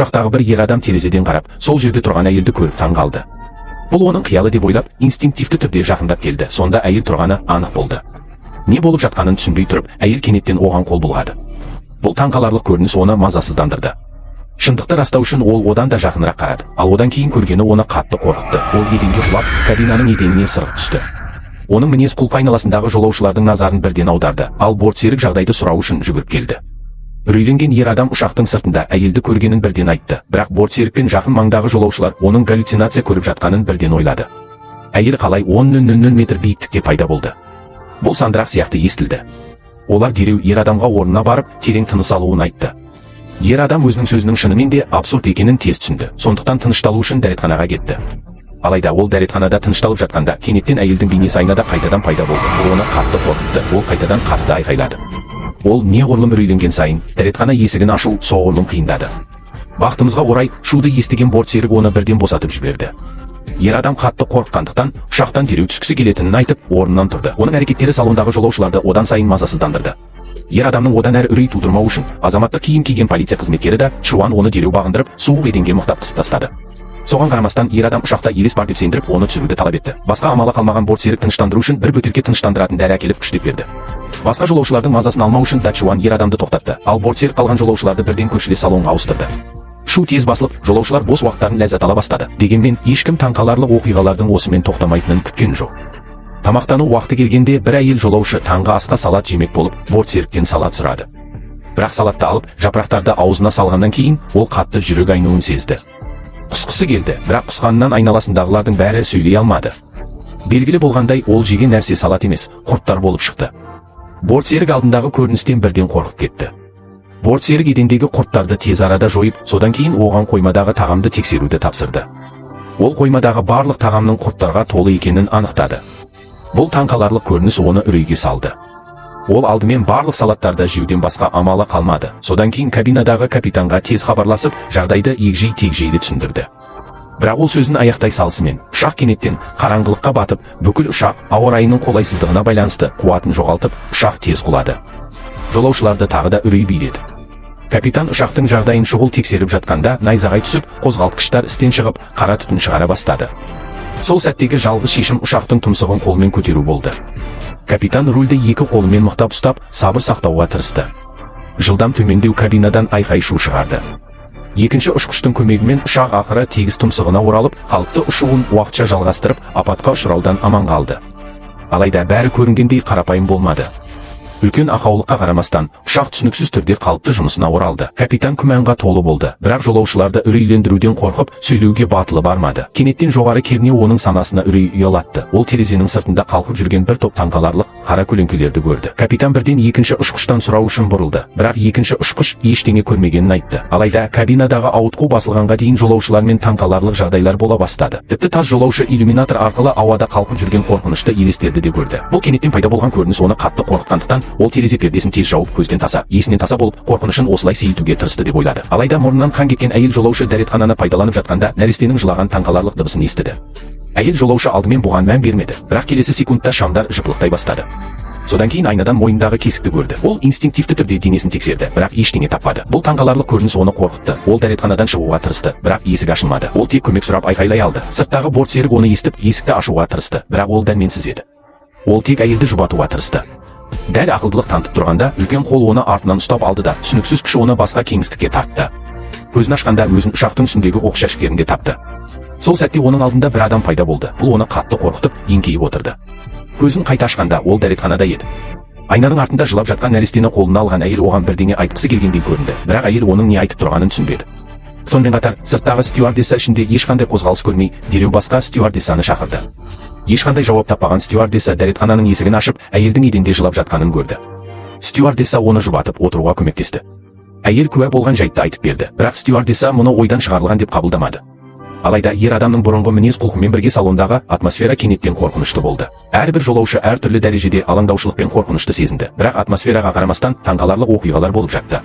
Ұшақтағы бір ер адам терезеден қарап, сол жерде тұрған әйелді көріп таң қалды. Бұл оның қиялы деп ойлап, инстинктивті түрде жақындап келді. Сонда әйел тұрғаны анық болды. Не болып жатқанын түсінбей тұрып, әйел кенеттен оған қол бұлғады. Бұл таңқаларлық көрініс оны мазасыздандырды. Шындықты растау үшін ол одан да жақынырақ қарады. Ал одан кейін көргені оны қатты қорқытты. Ол еденге құлап, кабинаның еденіне сырғып түсті. Оның мінез құлқы айналасындағы жолаушылардың назарын бірден аударды, ал бортсерік жағдайды сұрау үшін жүгіріп келді. Үрейленген ер адам ұшақтың сыртында әйелді көргенін бірден айтты, бірақ бортсерік пен жақын маңдағы жолаушылар оның галлюцинация көріп жатқанын бірден ойлады. Әйел қалай 10,00 метр биіктікте пайда болды? Бұл сандырақ сияқты естілді. Олар дереу ер адамға орнына барып, терең тыныс алуын айтты. Ер адам өзінің сөзінің шынымен де абсурд екенін тез түсінді. Сондықтан тынышталу үшін дәретханаға кетті. Алайда ол дәретханада тынышталып жатқанда, кенеттен әйелдің бейнесі айнада қайтадан пайда болды. Бұл оны қатты қорқытты. Ол қайтадан қатты айқайлады. Ол неғұрлым үрейленген сайын, дәретхана есігін ашу соғұрлым қиындады. Бақытымызға орай, шуды естіген бортсерік оны бірден босатып жіберді. Ер адам қатты қорыққандықтан, ұшақтан дереу түскісі келетінін айтып, орнынан тұрды. Оның әрекеттері салондағы жолаушыларды одан сайын мазасыздандырды. Ер адамның одан әрі үрей тудырмау үшін азаматтық киім киген полиция қызметкері да Чуан оны дереу бағындырып, суық еденге мықтап қысып тастады. Соған қарамастан, ер адам ұшақта елес бар деп сендіріп, оны түсіруді талап етті. Басқа амалы қалмаған бортсерік тыныштандыру үшін бір бөтелке тыныштандыратын дәрі әкеліп, күштеп берді. Басқа жолаушылардың мазасын алмау үшін Дачуан ер адамды тоқтатты, ал бортсерік қалған жолаушыларды бірден көршілес салонға ауыстырды. Шу тез басылып, жолаушылар бос уақыттарын ләззат ала бастады. Дегенмен ешкім таңқаларлық оқиғалардың осымен тоқтамайтынын күткен жоқ. Тамақтану уақыты келгенде, бір әйел жолаушы таңғы асқа салат жемек болып, бортсеріктен салат сұрады. Бірақ салатты алып, жапырақтарды аузына салғаннан кейін ол қатты жүрек айнуын сезді. Құсқысы келді, бірақ құсқанынан айналасындағылардың бәрі сөйлей алмады. Белгілі болғандай, ол жеген нәрсе салат емес, құрттар болып шықты. Бортсерік алдындағы көріністен бірден қорқып кетті. Бортсерік едендегі құрттарды тез арада жойып, содан кейін оған қоймадағы тағамды тексеруді тапсырды. Ол қоймадағы барлық тағамның құрттарға толы екенін анықтады. Бұл таңқаларлық көрініс оны үрейге салды. Ол алдымен барлық салаттарды жеуден басқа амалы қалмады. Содан кейін кабинадағы капитанға тез хабарласып, жағдайды егжей тегжейлі түсіндірді. Бірақ ол сөзін аяқтай салысымен ұшақ кенеттен қараңғылыққа батып, бүкіл ұшақ ауа райының қолайсыздығына байланысты қуатын жоғалтып, ұшақ тез құлады. Жолаушыларды тағы да үрей биледі. Капитан ұшақтың жағдайын шұғыл тексеріп жатқанда, найзағай түсіп, қозғалтқыштар істен шығып, қара түтін шығара бастады. Сол сәттегі жалғыз шешім ұшақтың тұмсығын қолмен көтеру болды. Капитан рульді екі қолымен мықтап ұстап, сабыр сақтауға тырысты. Жылдам төмендеу кабинадан айқай шу шығарды. Екінші ұшқыштың көмегімен ұшақ ақыры тегіс тұмсығына оралып, қалыпты ұшуын уақытша жалғастырып, апатқа ұшыраудан аман қалды. Алайда бәрі көрінгендей қарапайым болмады. Үлкен ақаулыққа қарамастан, ұшақ түсініксіз түрде қалыпты жұмысына оралды. Капитан күмәнға толы болды, бірақ жолаушыларды үрейлендірудің қорқып, сөйлеуге батылы бармады. Кенеттен жоғары кернеу оның санасына үрей ұялатты. Ол терезенің сыртында қалқып жүрген бір топ таңқаларлық қара көлеңкелерді көрді. Капитан бірден екінші ұшқыштан сұрау үшін бұрылды, бірақ екінші ұшқыш ештеңе көрмегенін айтты. Алайда кабинадағы ауытқу басылғанға дейін жолаушылармен таңқаларлық жағдайлар бола бастады. Тіпті тас жолаушы иллюминатор арқылы ауада қалқып жүрген қорқынышты елестерді де көрді. Бұл кенеттен пайда болған көрініс оны қатты қорқытқандықтан, ол терезе пердесін тез жауып, көзден таса, есінен таса болып, қорқынышын осылай сейілтуге тырысты деп ойлады. Алайда мұрнынан қан кеткен әйел жолаушы дәретхананы пайдаланып жатқанда, нәрестенің жылаған таңқаларлық дыбысын естіді. Әйел жолаушы алдымен бұған мән бермеді, бірақ келесі секундта шамдар жыпылықтай бастады. Содан кейін айнадан мойнындағы кесікті көрді. Ол инстинктивті түрде денесін тексерді, бірақ ештеңе таппады. Бұл таңқаларлық көрініс оны қорқытты. Ол дәретханадан шығуға тырысты, бірақ есік ашылмады. Ол тек көмек сұрап айқайлай алды. Сырттағы бортсерік оны естіп, есікті ашуға тырысты, бірақ ол дәрменсіз еді. Ол тек әйелді жұбатуға тырысты. Дәл ақылдылық танытып тұрғанда, үлкен қол оны артынан ұстап алды да, түсініксіз күш оны басқа кеңістікке тартты. Көзін ашқанда, өзін ұшақтың үстіндегі оқш жәшіктерінде тапты. Сол сәтте оның алдында бір адам пайда болды. Бұл оны қатты қорқытып, еңкейіп отырды. Көзін қайта ашқанда, ол дәретханада еді. Айнаның артында жылап жатқан нәрестені қолына алған әйел оған бірдеңе айтқысы келгендей көрінді, бірақ әйел оның не айтып тұрғанын түсінбеді. Сонымен қатар сырттағы стюардесса ішінде ешқандай қозғалыс көрмей, дереу басқа стюардессаны шақырды. Ешқандай жауап таппаған стюардесса дәретхананың есігін ашып, әйелдің еденде жылап жатқанын көрді. Стюардесса оны жұбатып, отыруға көмектесті. Әйел куә болған жайтты айтып берді, бірақ стюардесса мұны ойдан шығарылған деп қабылдамады. Алайда ер адамның бұрынғы мінез құлқымен бірге салондағы атмосфера кенеттен қорқынышты болды. Әрбір жолаушы әртүрлі дәрежеде алаңдаушылық пен қорқынышты сезінді, бірақ атмосфераға қарамастан, таңқаларлық оқиғалар болып жатты.